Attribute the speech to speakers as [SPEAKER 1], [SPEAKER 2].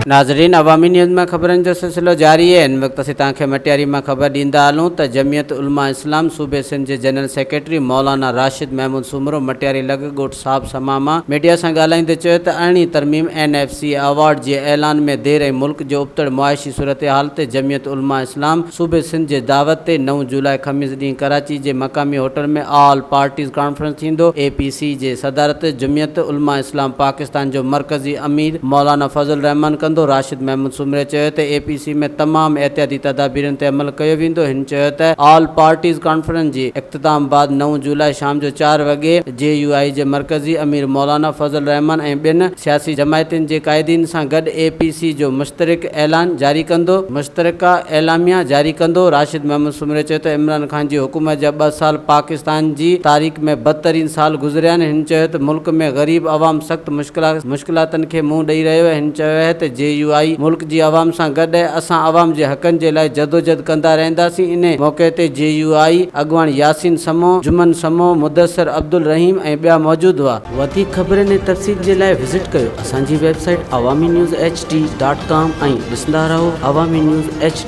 [SPEAKER 1] ناظرين عوامي نيوز مان خبرن جو سلسلو جاري آهي هن وقت اسين توهان کي مٽياري مان خبر ڏيندا هلون ته جمعيت علماء اسلام صوبي سنڌ جي جنرل سيڪريٽري مولانا راشد محمود سومرو مٽياري لڳ ڳوٺ صاحب سما مان ميڊيا سان ڳالهائيندي چيو ته ارڙهين ترميم اين ايف سي ايوارڊ جي اعلان ۾ دير ۽ ملڪ جي ابتڙ معاشي صورتحال تي جمعيت علماء اسلام صوبي سنڌ جي دعوت تي نو جولاء خميس ڏينهن ڪراچي جي مقامي هوٽل ۾ آل پارٽيز ڪانفرنس ٿيندو. اي پي سي جي صدارت جمعيت علماء اسلام پاڪستان جو مرڪزي امير مولانا فضل الرحمان ڪندو. راشد محمود سومري چيو ته اي پي سي ۾ تمام احتياطي تدابيرن تي عمل ڪيو ويندو. هن چيو ته آل پارٽيز ڪانفرنس جي اختتام بعد نو جولاء شام جو چار وڳي جي يو آء جي مرڪزي امير مولانا فضل الرحمان ۽ ٻين سياسي جماعتن جي قائدين سان گڏ اي پي سي جو مشترڪ اعلان جاري ڪندو. مشترڪه اعلاميه جاري ڪندو. راشد محمود سومري چيو ته عمران خان جي حڪومت جا ٻه سال پاڪستان جي تاريخ ۾ بدترين سال گذريا آهن. هن چيو ته ملڪ ۾ غريب عوام سخت مشڪلاتن کي منهن ڏئي رهيو آهي. هن چيو آهي ته جي يو آء ملڪ جي عوام سان گڏ آهي، اسان عوام جي حقن جي لاء جدوجھد ڪندا رهنداسين. انهي موقعي تي جي يو آء اڳواڻ ياسين سمون، جمن سمون، مدثر عبدالرحيم ۽ ٻيا موجود هئا. وڌيڪ خبرن ۽ تفصيل جي لاء وزٽ ڪيو اسان جي website Awami news H D dot com ۽ ڏسندا رهو عوامي نيوز ايڇ ڊي.